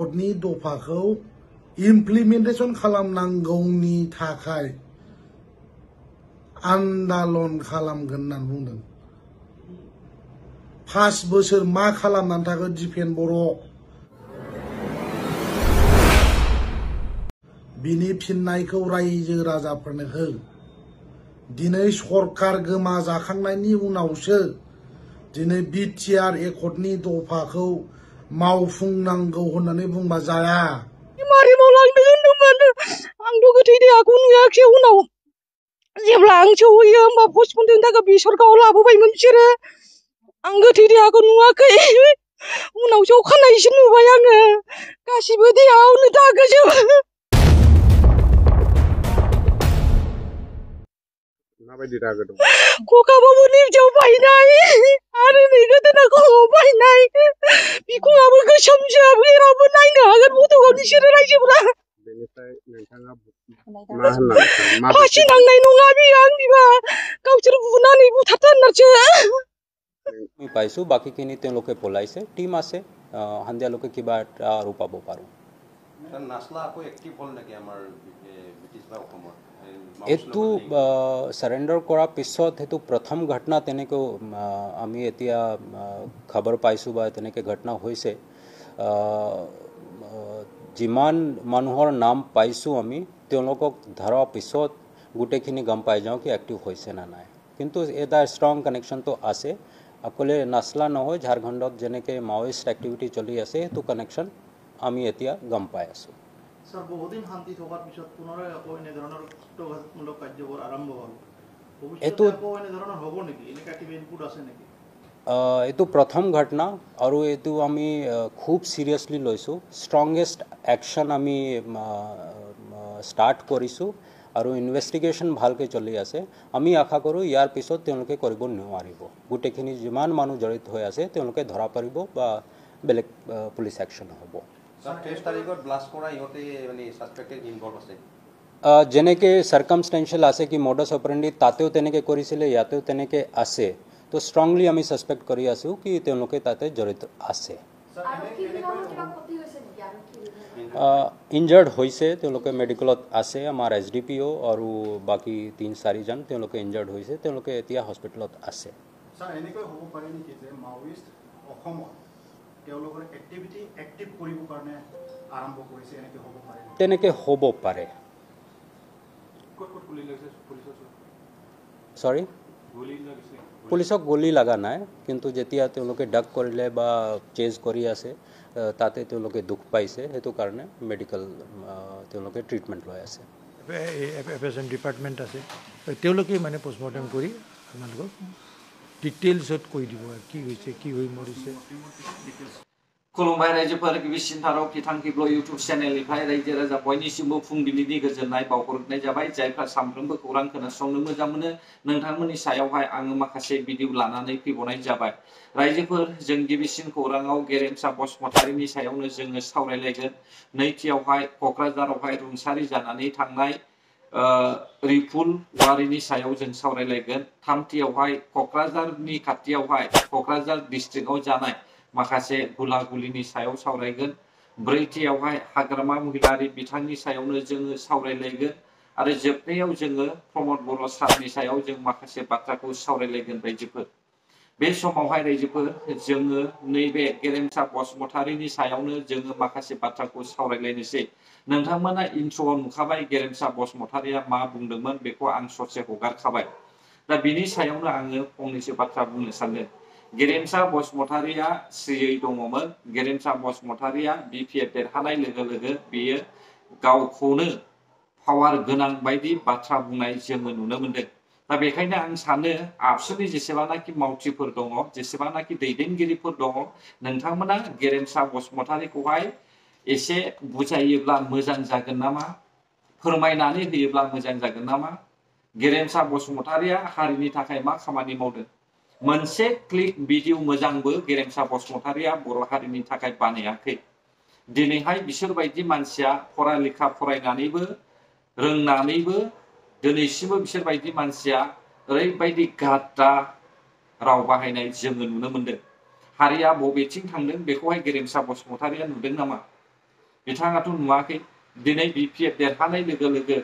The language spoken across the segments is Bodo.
एकर्डनि दफाखौ इमप्लिमेन्टेसन खालामनांगौनि थाखाय आन्दोलन खालामगोन होननानै बुंदों। 5 बोसोर मा खालामनानै थाखो दिपेन बर' बिनि फिननायखौ रायजो राजाफोरनो हो। दिनै सरकार गोमा जाखांनायनि उनावसो दिनै बिटिआर एकर्डनि दफाखौ मावफुंनांगौ होननानै बुंबा जाया। मारै मावलांनो होनदोंमोन आंथ' गोथै देहाखौ नुयाखै उनाव जेब्ला आं सौहैयो होमबा पस्टमर्टेमनि थाखाय बेसरगावआव लाबोबायमोन बिसोरो। आं गोथै देहाखौ नुवाखै उनावसो अखानायैसो नुबाय आङो गासिबो देहायावनो दागोजोब। माबायदि दागो दं? खखाबाबो निजौ बायनाय आरो नै गोदोना खर'आव बायनाय बिखुङाबो गोसोमजोब जेरावबो नायनो हागोन फट'खौ बिसोरो रायजोफोरा। बेनिफ्राय नोंथाङा मा होननानै सानो? फासि नांनाय नङा बियो आंनिबा गावसोर बुनानै बुथारथारनासो। আমি পাইছোঁ বাকীখিনি তেওঁলোকে পলাইছে টিম আছে সন্ধিয়ালৈকে কিবা এটা আৰু পাব পাৰোঁ। এইটো সাৰেণ্ডাৰ কৰাৰ পিছত সেইটো প্ৰথম ঘটনা তেনেকৈ আমি এতিয়া খবৰ পাইছোঁ বা তেনেকৈ ঘটনা হৈছে। যিমান মানুহৰ নাম পাইছোঁ আমি তেওঁলোকক ধৰাৰ পিছত গোটেইখিনি গম পাই যাওঁ কি এক্টিভ হৈছে না নাই। কিন্তু এটা ষ্ট্ৰং কানেকশ্যনটো আছে। অকলে নাচলা নহয় ঝাৰখণ্ডত যেনেকৈ মাওইষ্ট এক্টিভিটি চলি আছে সেইটো কানেকশ্যন আমি এতিয়া গম পাই আছোঁ। স্যার বহুদিন শান্তি থকাৰ পিছত পুনৰাই আকৌ এনেধৰণৰ কুটঘাতমূলক কাৰ্যবোৰ আৰম্ভ হ'ল। ভৱিষ্যতে আকৌ এনেধৰণৰ হ'ব নেকি? এনেকুৱা কিবা ইনপুট আছে নেকি? এইটো প্ৰথম ঘটনা আৰু এইটো আমি খুব চিৰিয়াছলি লৈছোঁ। ষ্ট্ৰংগেষ্ট একশ্যন আমি ষ্টাৰ্ট কৰিছোঁ আৰু ইনভেষ্টিগেশ্যন ভালকৈ চলি আছে। আমি আশা কৰোঁ ইয়াৰ পিছত তেওঁলোকে কৰিব নোৱাৰিব। গোটেইখিনি যিমান মানুহ জড়িত হৈ আছে তেওঁলোকে ধৰা পৰিব বা বেলেগ পুলিচ একশ্যন হ'ব। যেনেকৈ সাৰ্কামষ্টেঞ্চিয়েল আছে কি মডাছ অপাৰেণ্ডি তাতেও তেনেকৈ কৰিছিলে ইয়াতেও তেনেকৈ আছে। তো ষ্ট্ৰংলি আমি ছাছপেক্ট কৰি আছোঁ কি তেওঁলোকে তাতে জড়িত আছে। ইনজাৰ্ড হৈছে তেওঁলোকে মেডিকেলত আছে। আমাৰ SDPO আৰু বাকী 3-4জন তেওঁলোকে ইনজাৰ্ড হৈছে তেওঁলোকে এতিয়া হস্পিটেলত আছে। স্যাৰ এনেকৈ হ'ব পাৰে নেকি যে মাওইষ্ট অসমত তেওঁলোকৰ এক্টিভিটি এক্টিভ কৰিবৰ কাৰণে আৰম্ভ কৰিছে এনেকৈ হ'ব পাৰে? তেনেকৈ হ'ব পাৰে। সৰি পুলিচক গুলি লগা নাই কিন্তু যেতিয়া তেওঁলোকে ডাক কৰিলে বা চেজ কৰি আছে তাতে তেওঁলোকে দুখ পাইছে সেইটো কাৰণে মেডিকেল তেওঁলোকে ট্ৰিটমেণ্ট লৈ আছে। এফএছএন ডিপাৰ্টমেণ্ট আছে তেওঁলোকে মানে পষ্টমৰ্টেম কৰি আপোনালোকক ডিটেইলছত কৈ দিব কি হৈছে কি হৈ মৰিছে। खुलुमबाय रायजोफोर गिबिसिन थाराव किथांखिब्ल इउटुब चेनेलनिफ्राय रायजो राजा बयनिसिमबो फुंबिलिनि गोजोननाय बावहरनाय जाबाय। जायफ्रा सानफ्रोमबो खौरां खोनासंनो मोजां मोनो नोंथांमोननि सायावहाय आङो माखासे भिडिअ लानानै फैबावनाय जाबाय। रायजोफोर जों गिबिसिन खौराङाव गेरेमसा बसुमतारीनि सायावनो जोङो सावरायलायगोन। नैथियावहाय क'क्राझारावहाय रुंसारि जानानै थांनाय रिफुल वारिनि सायाव जों सावरायलायगोन। थामथियावहाय क'क्राझारनि खाथियावहाय क'क्राझार डिस्ट्रिक्टआव जानाय माखासे गुला गुलिनि सायाव सावरायगोन। ब्रैथियावहाय हाग्रामा महिलारि बिथांनि सायावनो जोङो सावरायलायगोन आरो जोबनायाव जोङो प्रमद बर' सारनि सायाव जों माखासे बाथ्राखौ सावरायलायगोन। रायजोफोर बे समावहाय रायजोफोर जोङो नैबे गेरेमसा बसुमतारीनि सायावनो जोङो माखासे बाथ्राखौ सावरायलायनोसै। नोंथांमोना इन्ट्र'आव नुखाबाय गेरेमसा बसुमतारीया मा बुंदोंमोन बेखौ आं ससे हगारखाबाय। दा बिनि सायावनो आङो फंनैसो बाथ्रा बुंनो सानदों। गेरेमसा बसुमतारीया स्रियै दङमोन। गेरेमसा बसुमतारीया BPF देरहानाय लोगो लोगो बेयो गावखौनो पावार गोनां बायदि बाथ्रा बुंनाय जोङो नुनो मोनदों। दा बेखायनो आं सानो आबसुनि जेसेबांनाखि मावथिफोर दङ जेसेबांनाखि दैदेनगिरिफोर दङ नोंथांमोना गेरेमसा बसुमतारीखौहाय एसे बुजायोब्ला मोजां जागोन नामा, फोरमायनानै होयोब्ला मोजां जागोन नामा। गेरेमसा बसुमतारीया हारिनि थाखाय मा खामानि मावदों? मोनसे क्लिक भिडिअ मोजांबो गेरेमसा बसुमतारीया बर' हारिनि थाखाय बानायाखै। दिनैहाय बिसोरबायदि मानसिया फरालेखा फरायनानैबो रोंनानैबो दिनैसिमबो बिसोरबायदि मानसिया ओरैबायदि गाद्दा राव बाहायनाय जोङो नुनो मोनदों। हारिया बबेथिं थांदों बेखौहाय गेरेमसा बसुमतारीया नुदों नामा? बिथाङाथ' नुवाखै दिनै BPF देरहानाय लोगो लोगो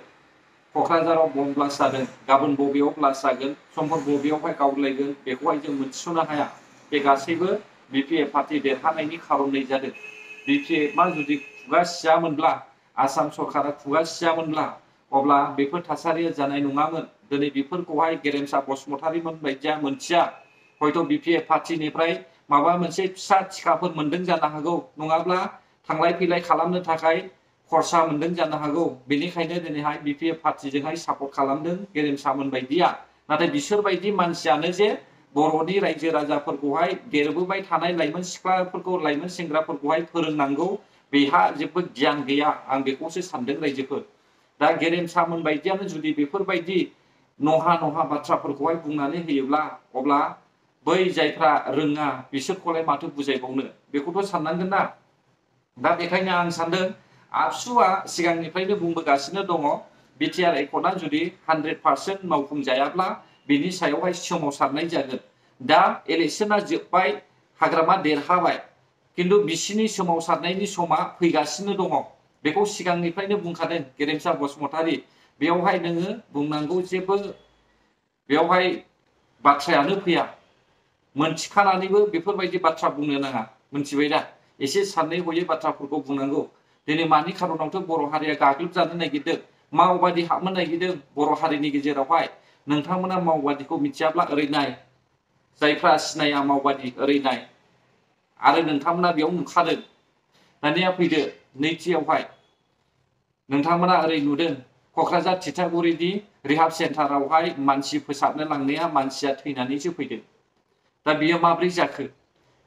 क'क्राझाराव बम ब्लास्ट जादों गाबोन बबेयाव ब्लास्ट जागोन समफोर बबेयावहाय गावलायगोन बेखौहाय जों मोनथिस'नो हाया बे गासैबो BPF पार्टी देरहानायनि खारनै जादों BPF आ जुदि खुगा सियामोनब्ला आसाम सरकारा खुगा सियामोनब्ला अब्ला बेफोर थासारिया जानाय नङामोन दिनै बेफोरखौहाय गेरेमसा बसुमतारीमोन बायदिया मोनथिया हयथ' BPF पार्टीनिफ्राय माबा मोनसे फिसा थिखाफोर मोनदों जानो हागौ नङाब्ला थांलाय फैलाय खालामनो थाखाय खरसा मोनदों जानो हागौ बेनिखायनो दिनैहाय BPF पार्टीजोंहाय सापर्ट खालामदों गेरेमसामोन बायदिया नाथाय बिसोरबायदि मानसियानो जे बर'नि रायजो राजाफोरखौहाय देरबोबाय थानाय लाइमोन सिख्लाफोरखौ लाइमोन सेंग्राफोरखौहाय फोरोंनांगौ बेहा जेबो गियान गैया आं बेखौसो सानदों रायजोफोर दा गेरेमसामोन बायदियानो जुदि बेफोरबायदि नहा नहा बाथ्राफोरखौहाय बुंनानै होयोब्ला अब्ला बै जायफ्रा रोङा बिसोरखौलाय माथो बुजायबावनो बेखौथ' साननांगोन ना दा बेखायनो आं सानदों आबसुआ सिगांनिफ्रायनो बुंबोगासिनो दङ बिटिआर एकर्डआ जुदि 100% मावफुंजायाब्ला बिनि सायावहाय सोमावसारनाय जागोन दा इलेक्शना जोब्बाय हाग्रामा देरहाबाय किन्तु बिसिनि सोमावसारनायनि समा फैगासिनो दङ बेखौ सिगांनिफ्रायनो बुंखादों गेरेमसा बसुमतारी बेयावहाय नोङो बुंनांगौ जेबो बेयावहाय बाथ्रायानो फैया मोनथिखानानैबो बेफोरबायदि बाथ्रा बुंनो नाङा मोनथिबाय दा एसे साननै हयै बाथ्राफोरखौ बुंनांगौ दिनै मानि खारनावथ' बर' हारिया गाग्लोबजानो नागिरदों माओवादी हाबनो नागिरदों बर' हारिनि गेजेरावहाय नोंथांमोना माओवादीखौ मिथियाब्ला ओरै नाय जायफ्रा सिनाया माओवादी ओरै नाय आरो नोंथांमोना बेयाव नुखादों दानिया फैदो नैथियावहाय नोंथांमोना ओरै नुदों क'क्राझार थिथागुरिनि रिहाब सेन्टारावहाय मानसि फोसाबनो लांनाया मानसिया थैनानैसो फैदों दा बियो माब्रै जाखो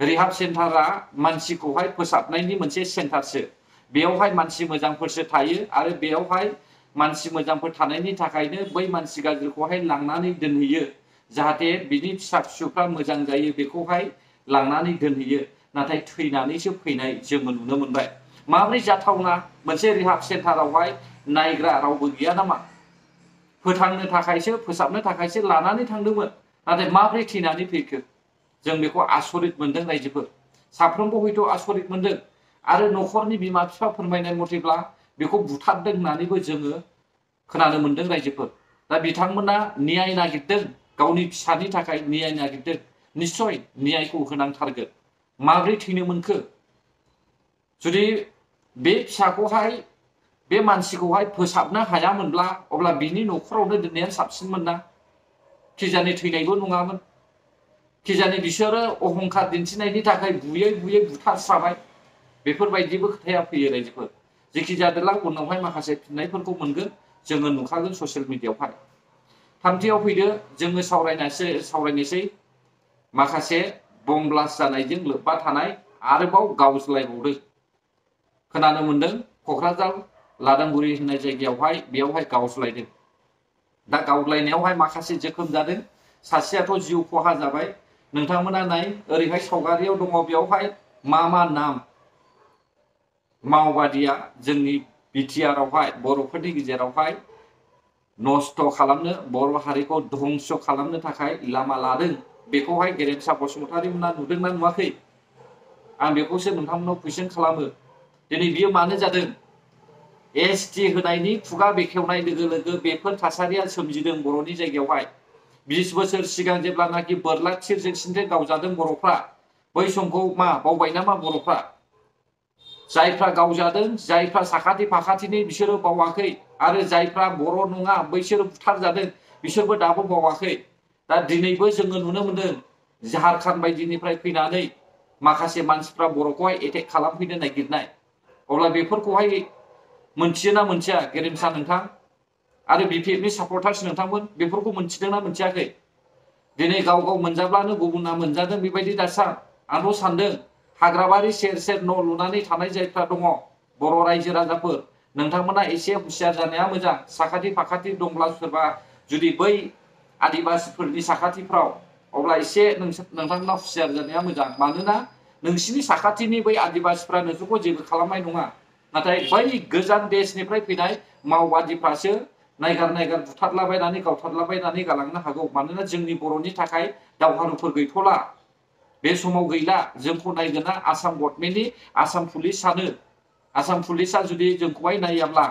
रिहाब सेन्टारा मानसिखौहाय फोसाबनायनि मोनसे सेन्टारसो बेयावहाय मानसि मोजांफोरसो थायो आरो बेयावहाय मानसि मोजांफोर थानायनि थाखायनो बै मानसि गाज्रिखौहाय लांनानै दोनहैयो जाहाथे बिनि फिसा फिसौफ्रा मोजां जायो बेखौहाय लांनानै दोनहैयो नाथाय थैनानैसो फैनाय जोङो नुनो मोनबाय माब्रै जाथावना मोनसे रिहाब सेन्टारावहाय नायग्रा रावबो गैया नामा फोथांनो थाखायसो फोसाबनो थाखायसो लानानै थांदोंमोन नाथाय माब्रै थैनानै फैखो जों बेखौ आसरित मोनदों रायजोफोर साफ्रोमबो हयथ' आसरित मोनदों आरो न'खरनि बिमा बिफा फोरमायनाय मथेब्ला बेखौ बुथारदों होननानैबो जोङो खोनानो मोनदों रायजोफोर दा बिथांमोना न्याय नागिरदों गावनि फिसानि थाखाय न्याय नागिरदों निश्चय न्यायखौ होनांथारगोन माब्रै थैनो मोनखो जुदि बे फिसाखौहाय बे मानसिखौहाय फोसाबनो हायामोनब्ला अब्ला बिनि न'खरावनो दोननाया साबसिनमोन ना खिजानि थैनायबो नङामोन खिजानि बिसोरो अहंखार दिन्थिनायनि थाखाय बुयै बुयै बुथारस्राबाय बेफोरबायदिबो खोथाया फैयो रायजोफोर जेखि जादोला उनावहाय माखासे फिननायफोरखौ मोनगोन जोङो नुखागोन ससियेल मिडियायावहाय थामथियाव फैदो जोङो सावरायनोसै माखासे बम ब्लास्ट जानायजों लोब्बा थानाय आरोबाव गावज्लायबावदों खोनानो मोनदों क'क्राझार लादांगुरि होननाय जायगायावहाय बेयावहाय गावज्लायदों दा गावलायनायावहाय माखासे जोखोम जादों सासेयाथ' जिउ खहा जाबाय नोंथांमोना नाय ओरैहाय सावगारियाव दङ बेयावहाय मा नाम माओवादीया जोंनि बिटिआरआवहाय बर'फोरनि गेजेरावहाय नस्थ' खालामनो बर' हारिखौ धंस खालामनो थाखाय लामा लादों बेखौहाय गेरेमसा बसुमतारी मोना नुदोंना नुवाखै आं बेखौसो नोंथांमोनाव कुइसन खालामो दिनै बियो मानो जादों एसटि होनायनि खुगा बेखेवनाय लोगो लोगो बेफोर थासारिया सोमजिदों बर'नि जायगायावहाय 20 बोसोर सिगां जेब्लानाखि बोरला थिरजों सिन्थें गावजादों बर'फ्रा बै समखौ मा बावबाय नामा बर'फ्रा जायफ्रा गावजादों जायफ्रा साखाथि फाखाथिनि बिसोरो बावाखै आरो जायफ्रा बर' नङा बैसोरो बुथारजादों बिसोरबो दाबो बावाखै दा दिनैबो जोङो नुनो मोनदों झारखन्ड बायदिनिफ्राय फैनानै माखासे मानसिफ्रा बर'खौहाय एटेक खालामफैनो नागिरनाय अब्ला बेफोरखौहाय मोनथियोना मोनथिया गेरेमसा नोंथां आरो बिपिएफनि सापर्टार्स नोंथांमोन बेफोरखौ मोनथिदोंना मोनथियाखै दिनै गाव गाव मोनजाब्लानो गुबुना मोनजादों बेबायदि दासा आंथ' सानदों हाग्राबारि सेर सेर न' लुनानै थानाय जायफ्रा दङ बर' रायजो राजाफोर नोंथांमोना एसे हुसियार जानाया मोजां साखाथि फाखाथि दंब्ला सोरबा जुदि बै आदिबासिफोरनि साखाथिफ्राव अब्ला एसे नोंथांमोना हुसियार जानाया मोजां मानोना नोंसिनि साखाथिनि बै आदिबासिफ्रा नोंसोरखौ जेबो खालामनाय नङा नाथाय बै गोजान देशनिफ्राय फैनाय माओवादीफ्रासो नायगार बुथारलाबायनानै गावथारलाबायनानै गालांनो हागौ मानोना जोंनि बर'नि थाखाय दावहारुफोर गैथ'ला बे समाव गैला जोंखौ नायगोना आसाम गभर्नमेन्टनि आसाम पुलिसानो आसाम पुलिसा जुदि जोंखौहाय नायाब्ला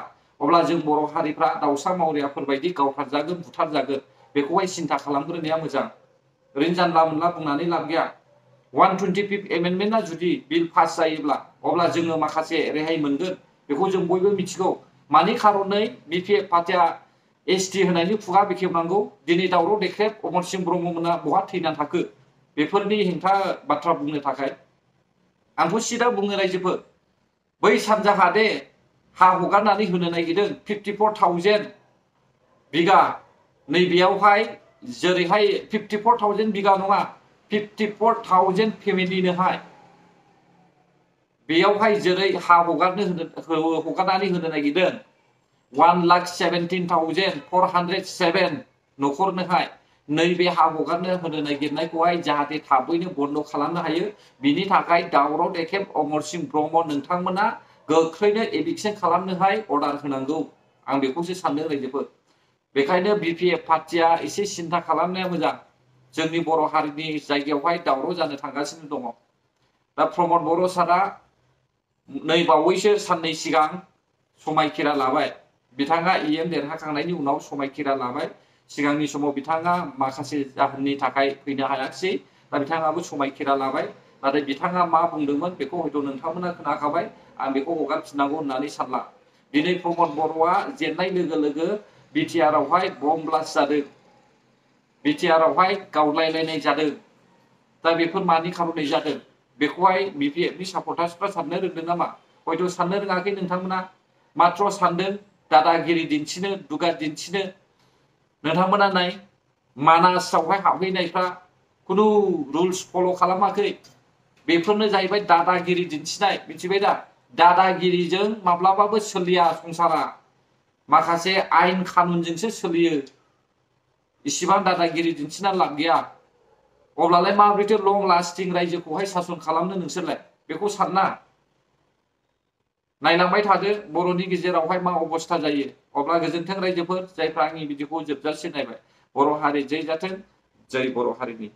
अब्ला जों बर' हारिफ्रा दाउसा मावरियाफोरबायदि गावथारजागोन बुथारजागोन बेखौहाय सिन्था खालामग्रोनाया मोजां ओरैनो जानला मोनला बुंनानै लाब गैया 125 एमेन्डमेन्टआ जुदि बिल पास जायोब्ला अब्ला जोङो माखासे रेहाय मोनगोन बेखौ जों बयबो मिथिगौ मानि खारनै बिपिएफ पार्टिया एसटि होनायनि खुगा बेखेवनांगौ दिनै दावराव देख्रेब अमर सिंह ब्रह्ममोना बहा थैनानै थाखो बेफोरनि हेंथा बाथ्रा बुंनो थाखाय आंखौ सिदा बुङो रायजोफोर बै सानजाहा दे हा हगारनानै होनो नागिरदों 54,000 बिगा नैबेयावहाय जेरैहाय 54,000 बिगा नङा 54,000 फेमिलिनोहाय बेयावहाय जेरै हा हगारनानै होनो नागिरदों 1,17,407 न'खरनोहाय नैबे हा हगारनो होनो नागिरनायखौहाय जाहाथे थाबैनो बन्द खालामनो हायो बिनि थाखाय दावराव देखेब अमर सिंह ब्रह्म नोंथांमोना गोख्रैनो एभिक्सन खालामनोहाय अर्डार होनांगौ आं बेखौसो सानदों रायजोफोर बेखायनो बिपिएफ पार्टिया एसे सिन्था खालामनाया मोजां जोंनि बर' हारिनि जायगायावहाय दावराव जानो थांगासिनो दङ दा प्रमद बर' सारा नै बावैसो साननै सिगां समायखिरा लाबाय बिथाङा EM देरहाखांनायनि उनाव समायखिरा लाबाय सिगांनि समाव बिथाङा माखासे जाहोननि थाखाय फैनो हायाखिसै दा बिथाङाबो समायखिरा लाबाय नाथाय बिथाङा मा बुंदोंमोन बेखौ हयथ' नोंथांमोना खोनाखाबाय आं बेखौ हगारफिननांगौ होननानै सानला दिनै प्रमद बर'आ जेननाय लोगो लोगो बिटिआरआवहाय बम ब्लास्ट जादों बिटिआरआवहाय गावलायलायनाय जादों दा बेफोर मानि खारनै जादों बेखौहाय बिपिएफनि सापर्टार्सफ्रा साननो रोंदों नामा हयथ' साननो रोङाखै नोंथांमोना माथ्र सानदों दादागिरि दिन्थिनो दुगा दिन्थिनो नोंथांमोना नाय मानासावहाय हाबहैनायफ्रा खुनु रुल्स फल' खालामाखै बेफोरनो जाहैबाय दादागिरि दिन्थिनाय मिथिबाय दा दादागिरिजों माब्लाबाबो सोलिया संसारा माखासे आयेन कानुनजोंसो सोलियो इसिबां दादागिरि दिन्थिना लाब गैया अब्लालाय माब्रैथो लं लास्टिं रायजोखौहाय सासन खालामनो नोंसोरलाय बेखौ सानना नायलांबाय थादो बर'नि गेजेरावहाय मा अबस्था जायो अब्ला गोजोन्थों रायजोफोर जायफ्रा आंनि भिडिअखौ जोबजासे नायबाय बर' हारि जै जाथों जै बर' हारिनि